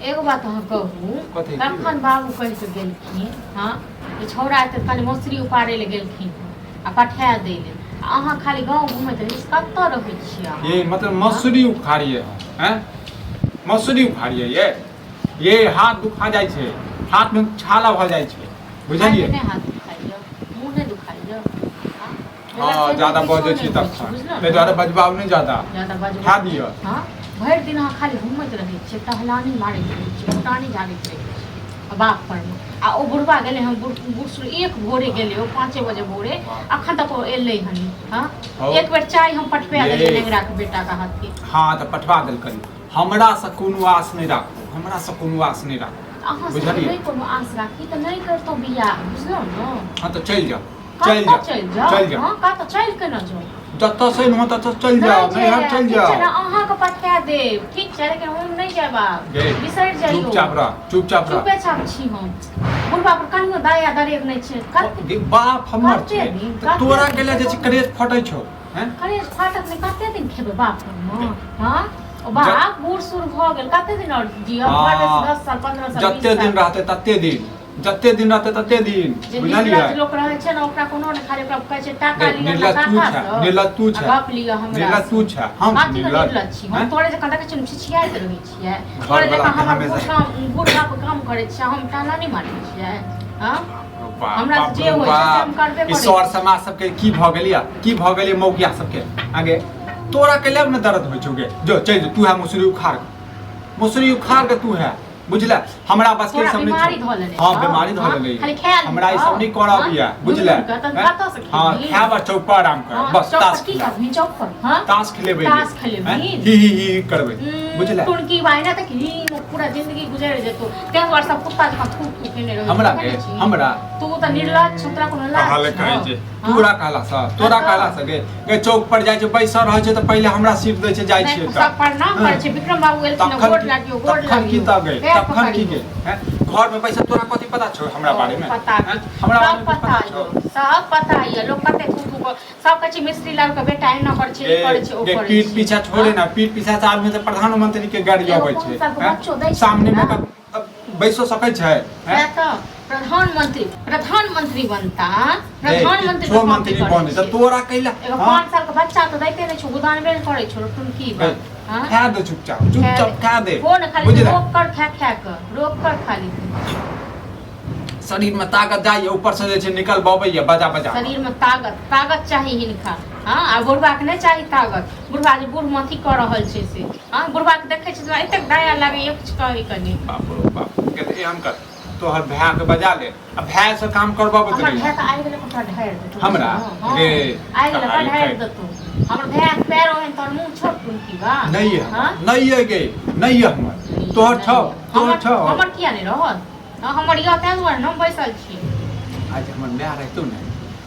एगो बात अहाँ कहू, कथी? की कखन भेल? बाबू कहि कऽ गेलखिन हँ जे छौड़ा एतै तऽ कनि मसुरी उपाड़ै लए गेलखिन हँ आ पठा दै लेल, आ अहाँ खाली गाँव घुमैत रहै छी, कतऽ रहै छियै अहाँ? ये मतलब मसूरी उखाड़िए हम हैं, मसूरी उखाड़िए। ये हाथ दुखा जाइ छै, हाथ में छाला भऽ जाइ छै, बुझलियै? नहि हाथ दुखाइए, मुँह नहि दुखाइए? हँ, ज्यादा बजै छी तखन, ताहि दुआरे बजबाउ नहि ज्यादा। ज्यादा बजबाउ खा दिअ। हँ, भरि दिन अहाँ खाली घूमैत रहै छियै, टहलानी मारैत रहै छियै, फुटानी झाड़ैत रहै छियै बाप परमे। आ ओ बुढ़बा गेलै हन, बूढ़ सूढ़, एक भोरे गेलै ओ 5 बजे भोरे, अखन तक ओ एलै हन। हँ, एक बेर चाय हम पठबा देलियै नेंगराके बेटाके हाथे। हँ, तऽ पठवा देलकनि। हमरासँ कोनो आस नहि राखू, हमरासँ कोनो आस नहि राखू। अहाँ बुझलियै? नहि कोनो आस राखी तऽ नहि करितहुँ बियाह, बुझलहुँ ने? हँ, तऽ चलि जाउ, चलि कतऽ जाउ। चलि जाउ? चलि जाउ। हँ, कतऽ चलि केना जाउ? जतऽ से हो ततऽ चलि जाउ, नैहर जायब, चलि ठीक छै ने? जाउ। अहाँके पठा देब, ठीक छै, लेकिन हम नहि जायब आब। गे, बिसरि जाइयौ। चुपचाप रह, चुपचाप रह। चुपे चाप छी हम। बुढ़बा पर कनियो दया दरेग नहि छै। कते गे, बाप हमर कते छै दिन, तऽ कते तोरा दिन के लिए जे छै करेज फटै छौ, हैं? करेज फाटत नहि, कते दिन खेबै बाप पर? हँ, ओ बाप बूढ़ सूढ़ भऽ गेल, कते दिन आओर जियब? हँ। बड़ बेसी 10 साल, 15 साल, जते 20 दिन साल। रहतै तते दिन, जते दिन रहतै तते दिन। जे बुझलियै? निर्लज लोक रहै छै ने, ओकरा कोनो नहि, खाली ओकरा कहै छै टाका देख, लिअ निर्लज तू काका छै, सँ, निर्लज तू आ छै। गप लिअ हमरा निर्लज सँ। तू छै, हम कथी के निर्लज? निर्लज छी हम? हैं? तोरे जकाँ देखै छियै छिछियाइत रहै छियै? घरवला तोरे जकाँ के हमर हमेशा बूढ़ काम, बूढ़ बाप काम करै छियै, हम टाना नहि मारै छियै? हँ, बाप, हमरा बाप जे रौ होइ छै से हम बाप। करबे ई करै सर छी। समाज सबके की भऽ गेलिया, की भऽ गेलियै मौगिया सबके आगे? तोरा के लेब ने दर्द होइ छौ गे। जो चलि जो, तू है मसूरी उखाड़, मसूरी उखाड़ के तू है, बुझले? हमरा बस के तोरा सब नहीं बीमारी छौ। धऽ लेने हाँ छौ। बीमारी धऽ हाँ, लेने। खाली खायल हमरा ई छौ। सब नहीं करऽ हाँ, अबैया, दूर बुझले? दूर के, तऽ हैं? कतऽ से हाँ खेबही? खायब आ चौक पर आराम करब। हाँ, बस चौक पर ताश की खेलब। करबही चौक पर? हाँ, ताश खेलेबै। ताश खेलेबही? हैं? ही ही ही करबै, बुझले? टुनकी भाई ना तऽ ही पूरा जिंदगी गुजरि जेतौ, ताहि दुआरे सब कुत्ता जकाँ थूक थूक केने रहै। हमरा देखै के नहि छी? हमरा तू तऽ निर्लज छौ, तोरा कोनो लाज कहल छौ? कहै छै। हाँ? तोरा कहला सँ, तोरा तऽ? कहला सँ गे। गे, चौक पर जाइ छै, बैसल रहै छै तऽ पहिले हमरा सीट दै छै, जाइ नहि, छियै सब तऽ प्रणाम करै छै। विक्रम बाबू एलखिन, तखन गोर की- लागियो, गोर तखन की लागियो, तऽ गे, पैर तखन की पकड़ियो। गे, हैं? घर में बैसल तोरा कथी पता छौ हमरा बारे में? पता हैं? हमरा बारे सब में पता छौ? यऽ, सब पता यऽ। लोक कते थू थू कऽ सब कहै छै, मिस्त्री लाल के बेटा एना करै छै, ई करै छै, ओ गे, करै पीठ छै। पीछा छोड़े ना, पीठ पीछा से आदमी तऽ प्रधानमंत्री के गाड़ी एगो अबै पाँच छै, सालके हैं? बच्चो दै छै सामने में हमरा। तऽ बैसो सकै छै, हैं? वएह तऽ प्रधानमंत्री, प्रधानमंत्री बनता, प्रधानमंत्री छो मंत्री बने तऽ तोरा कैला? एगो हाँ? 5 साल के बच्चा तऽ दैते नहि छौ, गुदानबे नहि करै छौ टुनकी बा। हाँ? खा दे चुपचाप, चुपचाप खा दे। फोन खाली बुझले? रोक कर, खा खा कऽ रोक कर खाली। शरीर में ताकत जाइए, ऊपर से जे छै निकल बबैया बजा बजा कऽ। शरीर में ताकत, ताकत चाही हिनका। हाँ, आ बुढ़बा के नहि चाही ताकत। बुढ़बा जे बूढ़ अथी कऽ रहल छै से। हाँ, बुढ़बा के देखै छी तऽ एतेक दया लागैया, किछु कहै के नहि। बाप रो बाप, के तऽ एहन कर, तोहर भाय के बजा ले आ भाय से काम करबाबैत हमर रही। भाय तऽ आबि गेलै, ओकरा ढारि देतौ। हमरा? हँ, गे, आबि गेलै, ओकरा कहाली ढारि खाइ। देतौ। हमर भायके पैर ओहन तोहर मुँह छोट टुनकी बा। नहीं है। हाँ? नहीं है गे, नहीं है हमर। तोहर छौ, तोहर हमर छौ। हमर किया नहि रहत? हँ, हमर यऽ, ताहि दुआरे ने हम बैसल छी। आज हमर माय रहितौ ने,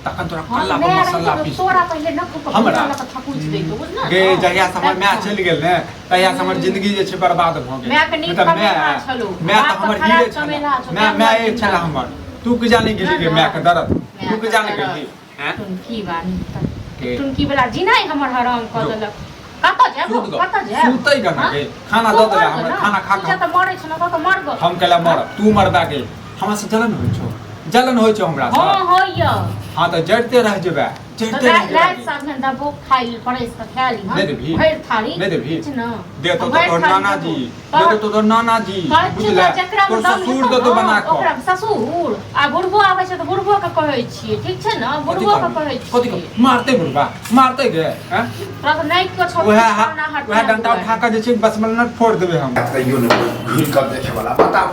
तखन तोरा हँ, कल्ला पर माय मसाला रहितौ पीस तोरा पहिले नख पर हमरा? लऽ कऽ थकुच दैतौ, बुझलह गे। ने? जहिया से हमर माय चलि गेल ने, तहिया से हमर जिंदगी जे छै बर्बाद भऽ गेल। मायके नीक नहि तऽ माय कमेला छलौ, माय तऽ बापके हमर खराब हीरे छलै। कमेला छौ, माय तैं माय दुआरे छलै हमर। तू की जाने गेली गे मायके दर्द? तू की जाने गेली, हैं? टुनकी बानी के? टुनकी वाला जिनाइ हमर हराम कऽ जो। देलक। कतऽ जायब? सुत गऽ। कतऽ जायब? सुतै गऽ ने हाँ? गे। खाना तू दऽ देला मर गऽ हमरा, ने। खाना खा तू कऽ। जा तऽ मरै छौ ने, कतऽ मर गऽ। हम कैला मरब? तू मरबा गे। हमरा से जलन होइ छौ, जलन होइ छौ हमरा से? हँ, होइया। हाँ, तऽ जड़ते रह जेबे, तऽ जड़ते रह राति जेबे। राति साँझ दबो खाइ लेल, परसि कऽ खाय ली। नहि देबही? भरि थारी नहि देबही? छै ने। देतो तऽ भरि तोहर थारी नानाजी देबो। देतो तो तोहर नानाजी, कहै छियौ बुझले? तऽ जकरामे तोहर दम ससुर हेतौ देतो ने, बना कऽ। ओकरा ससुर आ बुढ़बो आबै छै तऽ बुढ़बो के कहै छियै, ठीक छै ने? कथी बुढ़बो के कहबी? कहै कथी छियै। कहबी? मारतै बुढ़बा, मारतै गे, हैं? तोरा तऽ नहि कियो छौ। उएह खाना हट उएह डंटा उठा कऽ जे छै बसमल फोड़ देबै हम। तैयो ने घुरि कऽ देखे वाला, बताब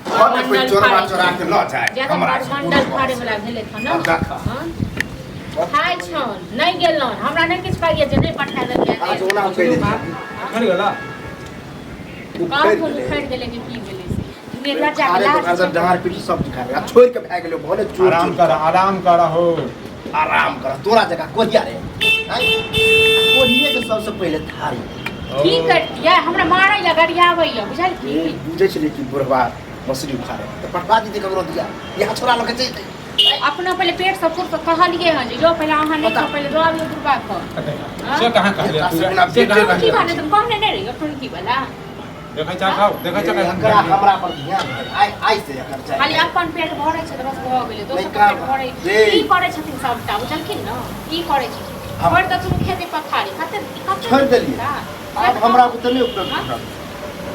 घर में कोई चोरवा चोरा के लऽ जाए ज्यादा हमरा। मंडल फाड़े वाला भेलै हन ने। अब देख। हँ? खाइ छन नहि गेलन, हमरा नहि किछु पाइए जे नहि पठा देलियै। आज ओना हम कहि दै छियै। उखड़ि गेला। उखड़ि कहाँ गेलै। उखड़ि गेलै कि की भेलै से निर्लज्जा के खारे लाज दोकान से डाँर पीटी सब दिखा आ छोड़ि के भए गेलै भले चोर। आराम कर, आराम कर हो। आराम कर, तोरा जकाँ कोहिया रे, आँय? कोहिए के सबसे पहिले थारी। की करतियै? हमरा मारै लए गरियाबैया, बुझल की? ए, बुझै छलियै कि बुढ़वा मसुरी उखाड़े तऽ पठवा दितै ककरो दिया, यहाँ छोड़ा लऽ के चलि जेतै। अपना पहिले पेट से फुट कऽ कहलियै हँ जे जो पहिले अहाँ नहि बता। खाउ, पहिले दऽ आबियौ बुढ़बा के। से कहाँ कहलियै एकरा तू? से बिना से कहाँ पेटे की कहलियै? भने तुम कहने नहि रहियो टुनकी वाला। देखै छा खाओ, देखै छा। एकरा हमरा पर ध्यान दे। आइ आइ से एकर चाही। खाली अपन पेट भरै छै तऽ बस भऽ गेलै, दोसर नहि के काम पेट भरै। रे। ई करै छथिन सबटा, बुझलखिन ने? ई करै छथिन। छोड़ि देथुन खेती पथारी, कते कते। छोड़ि देलियै। आब हमरा बुते नहि उपलब्ध रहत।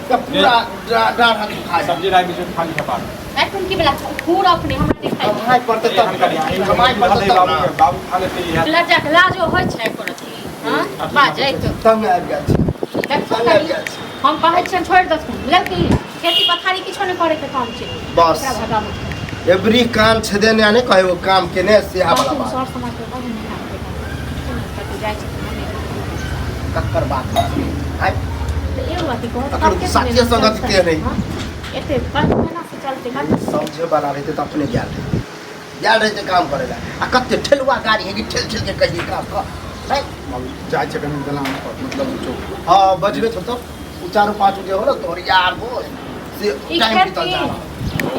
तऽ पूरा डाँढ़ हाथ दुखा जायत। सब्जी राखि दै खाली खपा। एखन की बला खूर अपने हमरा देखाइ। कमाइ पड़तै तब, कमाइ पड़तै तब ने। बाबू खा लेतै इएह। लज्जा के लाजो होइ छै एको रत्ती? हँ, बाजैत। तंग आबि गेल छी। देखथुन तंग आबि कनी। गेल छी। हम कहै छियनि, छोड़ि देथुन, बुझलखिन? खेती पथारी किछो नहि करैके काम छै। बस। एकरा भगाबू। एवरी काम छेदे ने ने कहे वो काम केने से वाला कहथुन बात। सर समाज के बड़ नहि आबे, कतहु जाइ छथिन नहि। कक्कर बात आइ। तऽ एगो अथी कहू। तकर कते साथिये दिन संगति चलतै? के नहि। हँ? एते केना से चलतै कते? समझे वाला रहते तऽ अपने गेल रहते, गेल रहते काम करे ला। आ कते ठेलुआ गाड़ी है कि ठेल ठेल के कहिए काम कर नहीं। बाबू जाइ छै कनि दलान पर, मतलब चौक। हाँ, बजबे तो तब उ चारो पाँच जे हो ना तोहर यार वो से ई टाइम खेती बीतल जा रहा।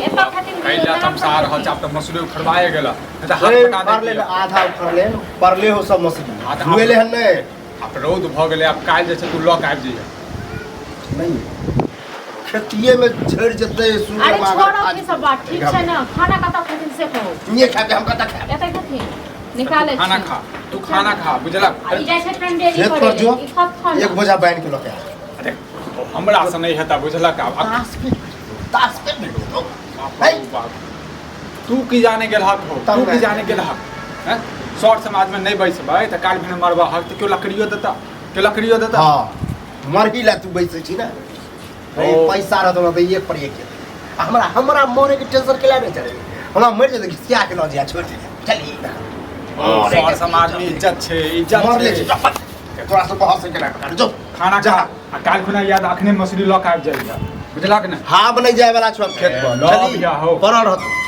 एतऽ खेथिन। कैला तमसा रहल छै, आब तऽ मसुरी उखड़बाए गेल, नहि तऽ हाथ ए, पटा परले दैतियै। आधा उखड़ले परले हो सब मछली। हाँ, तऽ धुएले हन नहीं। आब रौद भऽ गेलै, आब काल्हि जे छै तू लऽ कऽ आबि जइहे। नहीं, खेतिए में झड़ जते सूर्य। अरे छोड़ो ई सब बात, ठीक छै ने? खाना कतऽ खेथिन से कहू। ये खा के हम कतऽ खाएब? एतऽ खेथिन, निकालै तू खाना छी। खा, तू खाना खा, बुझलक? आ ई जाइ छै टंडेरी खेत करे पर जो, ई सब खाना। एक बोझा बान्हि के लऽ के आ। अरे हमरा से नहीं हेता, बुझलक? आब ताश पे, ताश पे भेटो तो। बाप रे बाप। तू की जाने गेल हक हो, तू की जाने गेल हक हैं? सौर समाज में नहीं बैसबै तऽ काल्हि भेने मरबा हक तऽ केओ लकड़ियो देता, केओ लकड़ियो देता? हाँ, मरही ला तू बैसै छी ने। ए, ओ। पैसा रहतो ना तऽ एक पर एक जेतै। आ हमरा हमरा मरे के टेंशन के नहीं चले, हमरा मरि जेतै, घिसिया के लऽ जाय, छोड़ि दे, चल ई। सौर समाज में इज्जत छै, इज्जत मरले छै। छी तोरा से बहस के ना जो। खाना जा। खा आ काल्हि खुना याद अखने मछली लऽ के आबि जाइए, बुझलक ने? हाँ, नहीं जाए वाला छौ खेत पर। लऽ चली अबिया हो। पड़ल रहतो।